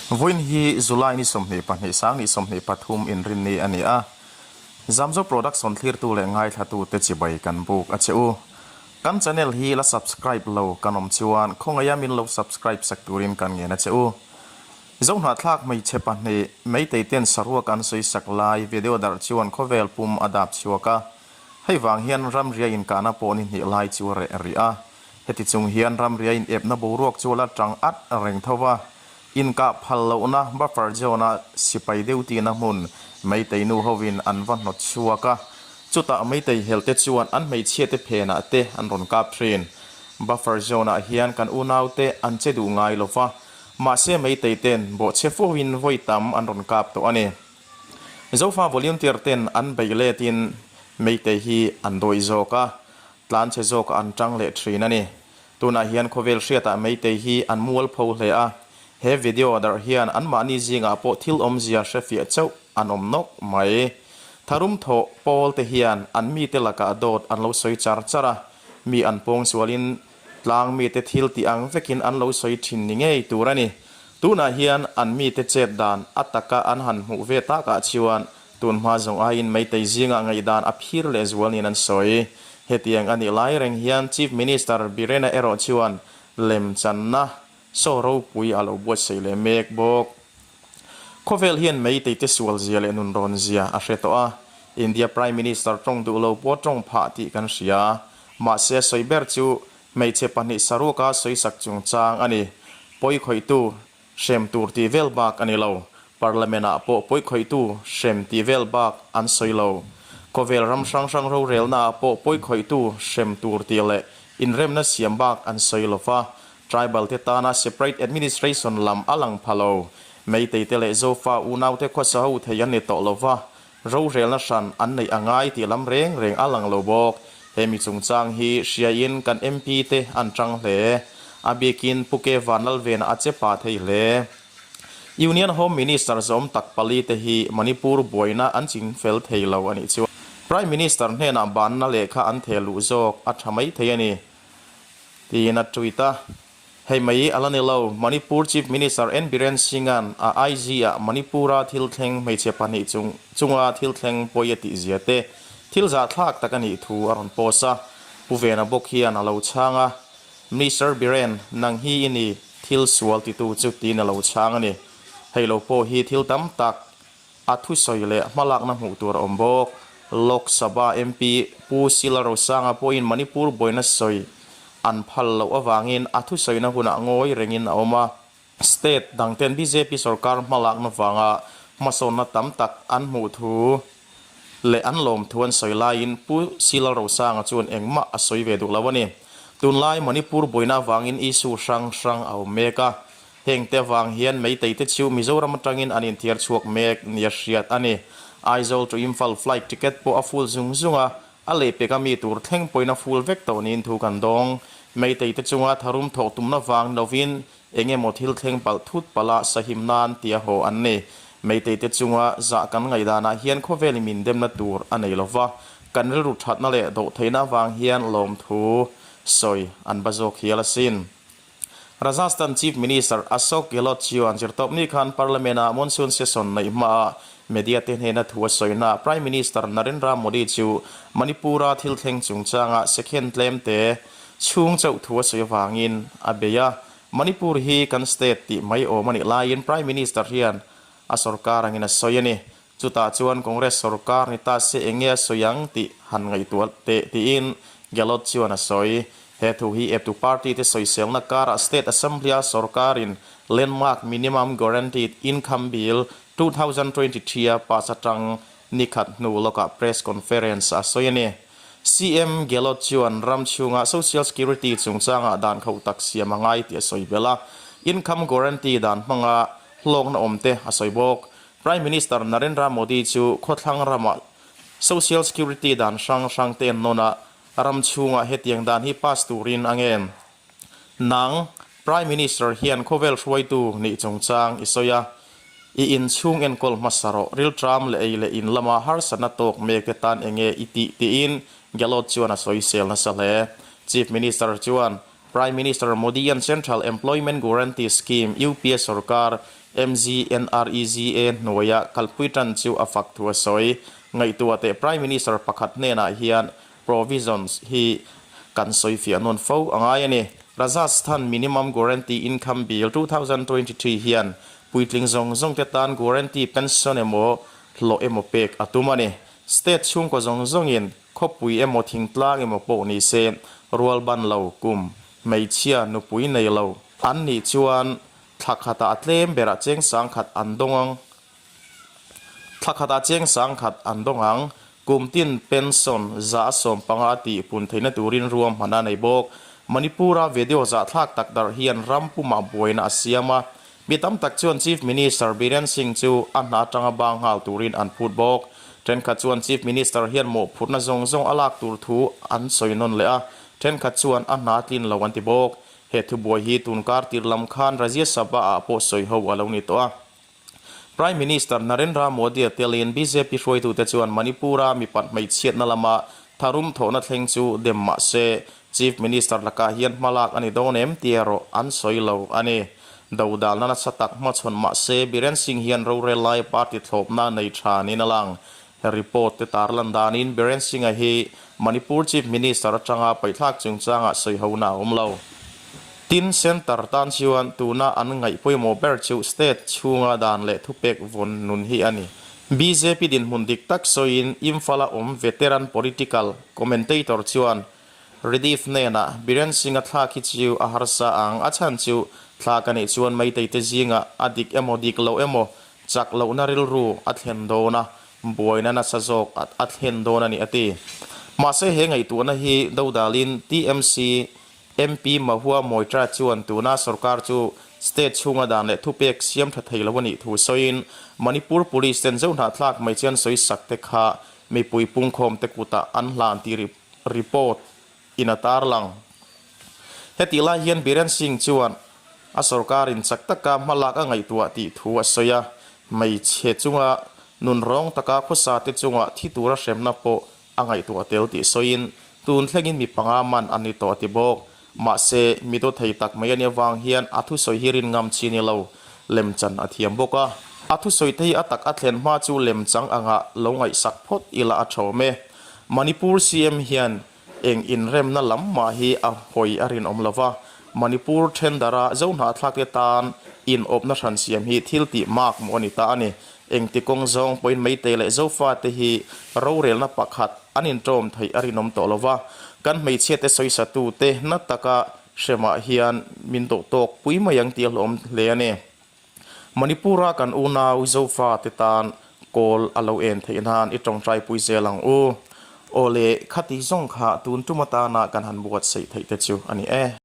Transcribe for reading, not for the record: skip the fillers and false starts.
Vawiin hi July ni 22 sang ni 23 inrinni a ni a. Zamzo Production thlirtu leh ngaithlatute chibai kan buk a che u. Kan channel hi la subscribe lo kan awm chuan khawngaia min lo subscribe sak turin kan ngen a che u. Zohnahthlak hmeichhe pahnih Meitei ten saruak an sawi sak lai video darh chuan khawvel pum a dap chhuak a. Hei vang hian ramria inkahna pawh ni hnih lai chu a reh rih a. Heti chung hian ramria inepna boruak chu a la tang at reng tho va. Inkah phal lohna buffer zone-a sipai deuh tihna hmun Meitei nu hovin an va hnawt chhuak a. Chutah Meitei helte chuan an hmeichhiate phenah te an rawn kap thin. Buffer zone-ah hian kan unaute an che duh ngai lo va, mahse Meitei ten bawhchhe foin vawi tam an rawn kap tawh a ni. Zofa volunteer ten an beih letin Meitei hi an dawih zawk a, tlanchhe zawkah an tang leh thin a ni. Tunah hian khawvel hriatah Meitei hi an mualpho hle a, he video darh hian anmahni zingah pawh thil awmzia hrefiah chauh an awm nawk mai. Tharum thawh pawl te hian an mite lakah dawt an lo sawi char char a, mi an pawng sualin tlang mite thil tih ang vekin an lo sawi thin ni ngei tur a ni. Tunah hian an mite chet dan a taka an han hmuh ve takah chuan Tun hma zawng aiin Meitei zingah ngaihdan a phir leh zual niin an sawi. Hetiang a nih lai reng hian Chief Minister Birena erawh chuan lemchanna saw ropui a lo buatsaih leh mek bawk. Khawvel hian Meitei te sual zia leh nunrawn zia a hre tawh a, India Prime Minister tawng duh lo pawh tawng phah tih kan hria. Mahse a sawi ber chu hmeichhe pahnih saruaka sawisak chungchang a ni. Pawi khawihtu Hrem tur tih vel bak a ni lo. Parliament ah pawh pawikhawihtu hrem tih vel bak an sawi lo. Khawvel ram hrang hrang rorelna ah pawh pawikhawihtu hrem tur tih leh inremna siam bak an sawi lo va. Tribal te tana separate administration lam a lang pha lo. Meitei te leh Zofa unaute khawsa ho thei an ni tawh lo va. Rorelna hran an neih a ngai tih lam reng reng a lang lo bawk. He mi chungchang hi hriain kan MP te an tang hle. A bikin Pu Ke Vanlalvena a che pah thei hle. Union Home Minister zawm tak pali te hi Manipur buaina an ching fel thei lo a nih chuan Prime Minister hnenah banna lehkha an theh luh zawk a tha mai thei a ni tiin a tweet a. Hei mai a la ni lo, Manipur Chief Minister N Biren Singh-a'n a IG-ah Manipur-a thil thleng hmeichhe pahnih chung chunga thil thleng pawi a tih zia te thil zahthlak tak a nih thu a rawn post a. Pu Vena bawk hian a lo chhang a, Minister Biren, nang hi i ni thil sual titu chu tiin a lo chhang a ni. Hei lo pawh hi thil tam tak a thusawi leh hmalakna hmuh tur a awm bawk. Lok Sabha MP Pu Sila Rosanga pawhin Manipur buaina sawi an phal loh avangin a thusawina hunah ngawi rengin a awm a. State dangten bjp sorkar hmalakna vanga hmasawnna tam tak an hmuh thu leh an lawm thu an sawi laiin Pu Sila Rosanga chuan engmah a sawi ve duh lo a ni. Tunlai Manipur buaina avangin issue hrang hrang a awm mek a. Hengte avang hian Meitei te chu Mizoram atangin an inthiar chhuak mek nia hriat a ni. Aizawl to Imphal flight ticket pawh a full zung zung a, a lehpek a mi tur thleng pawhin a full vek tawh niin thu kan dawng. Meitei te chunga tharum thawh tumna vang lovin eng emaw thil thleng palh thut palh a sahim nan tia haw an ni. Meitei te chunga zah kan ngaihdanah hian khawvelin min demna tur a nei lova, kan rilru thatna leh dawhtheihna avang hian lawmthu sawi an ba zawk hial asin. Rajasthan Chief Minister Ashok Gehlot chuan zirtawpni khan Parliament-ah monsoon session neih hmaah media te hnena thu a sawi hna. Prime Minister Narendra Modi chu Manipur-a thil thleng chungchanga second tlem te chhung chauh thu a sawi avangin a bei a. Manipur hi kan state tih mai awm a nih laiin Prime Minister hian a sorkar angin a sawi a ni. Chutah chuan Congress sorkar ni ta se eng nge a sawi ang tih han ngaihtuah teh tiin Gehlot chuan a sawi. He thu hi eptu party te sawiselna karah State Assembly-a sorkarin Landmark Minimum Guaranteed Income Bill 2023 a pass atang nikhat hnu lawkah press conference a sawi a ni. CM Gehlot chuan ram chhunga Social Security chungchangah dan khauh tak siam a ngai tih a sawi belh a, Income Guarantee dan hmanga hlawkna awmte a sawi bawk. Prime Minister Narendra Modi chu khawthlang ramah Social Security dan hrang hrang te en nawn a, ram chhungah hetiang dan hi pass turin a ngen. Nang, Prime Minister hian khawvel hruaitu nih chungchang i sawi a, i inchhung enkawl hmasa rawh, rilṭam leh ei leh in lama harsatna tawk mek te tan enge i tih tiin Gehlot chuan a sawisel nasa hle. Chief Minister chuan Prime Minister Modi-a'n Central Employment Guarantee Scheme, UPA sorkar, MGNREGA hnuaia kalpui tan chu a fak thu a sawi. Ngaihtuah teh Prime Minister pakhat hnenah hian provisions hi kan sawi fiah nawn fo a ngai a ni. Rajasthan Minimum Guarantee Income Bill 2023 hian puitling zawng zawng te tan guarantee pension emaw hlawh emaw pek a tum a ni. State chhungkaw zawng zawngin khawpui emaw thingtlang emaw pawh ni se rual ban lo kum hmeichhia nupui nei lo an nih chuan thla khatah a tlem berah cheng sangkhat an dawng ang. Thla khatah cheng sangkhat an dawng ang. Kum tin pension 150 tih pun theihna turin ruahman a nei bawk. Manipur-a video zahthlak tak darh hian ram pumah buaina a siam a. Mi tam tak chuan Chief Minister Biren Singh chu a hna atanga bang nghal turin an phut bawk. Thenkhat chuan Chief Minister hian mawhphurhna zawng zawng a lak tur thu an sawi nawn leh a, thenkhat chuan a hna tlin lo an ti bawk. He thubuai hi tunkar tir lam khan Rajya Sabha-ah pawh sawi ho a lo ni tawh a. Prime Minister Narendra Modi-a telin bjp hruaitute chuan Manipur-a mipat hmeichhiatna lama tharum thawhna thleng chu dem mah se, Chief Minister lakah hian hmalak a ni dawn em tih erawh an sawi lo a ni. Dodalna nasa tak hmachhawn mah se, Biren Singh hian rorel lai party thlawpna nei tha niin a lang. He report te tarlan danin Biren Singh-a hi Manipur Chief Minister atanga paihthlak chungchangah sawihona a awm lo. Tin, Centre tan chuan tuna an ngaih pawimawh ber chu state chhunga dan leh thupek vawn nun hi a ni. Bjp dinhmun dik tak sawiin Imphal-a awm veteran political commentator chuan Rediff hnenah Biren Singh-a thlak hi chu a harsa ang, a chhan chu thlak a nih chuan Meitei te zingah a dik emaw dik lo emaw Chak lohna rilru a thlen dawn a, buaina nasa zawk a thlen dawn a ni a ti. Mahse he ngaihtuahna hi dodalin TMC MP Mahua Moitra chuan tuna sorkar chu state chhunga dan leh thupek siam tha thei lo a nih thu sawiin Manipur Police ten zohnahthlak mai chuan sawisak te kha mipui pungkhawm te kutah an hlan tih report in a tarlang. Hetih lai hian Biren Singh chuan a sorkarin chak taka hmalak a ngaihtuah tih thu a sawi a, hmeichhe chunga nun rawng taka khawsa te chunga thi tura hremna pawh a ngaihtuah tel tih sawiin tun thlengin mi panga man an ni tawh a ti bawk. Mahse, mi dawthei tak mai a nih avang hian a thusawi hi rin ngam chi ni lo, lemchan a thiam bawk a. A thusawi te hi a tak a thlen hma chu lemchang anga lo ngaihsak phawt ila a thawm e. Manipur CM hian Eng inremna lam mah hi a hawi a rinawm lo va, Manipur thendara Zohnahthlakte tan inawpna hran siam hi thil tih mak maw a ni ta a ni. Engti kawng zawng pawhin Meitei leh Zofate hi rorelna pakhat an inṭawm theih a rinawm tawh lo va, kan hmeichhiate sawisatute na taka hremah hian min dawh tawk pui mai ang tih a hlawm hle a ni. Manipur-a kan unau Zofate tan kawl a lo en theih nan i tawngtai pui zel ang u. Aw le, khati zawng kha tun tum atana kan han buatsaih theih te chu a ni e.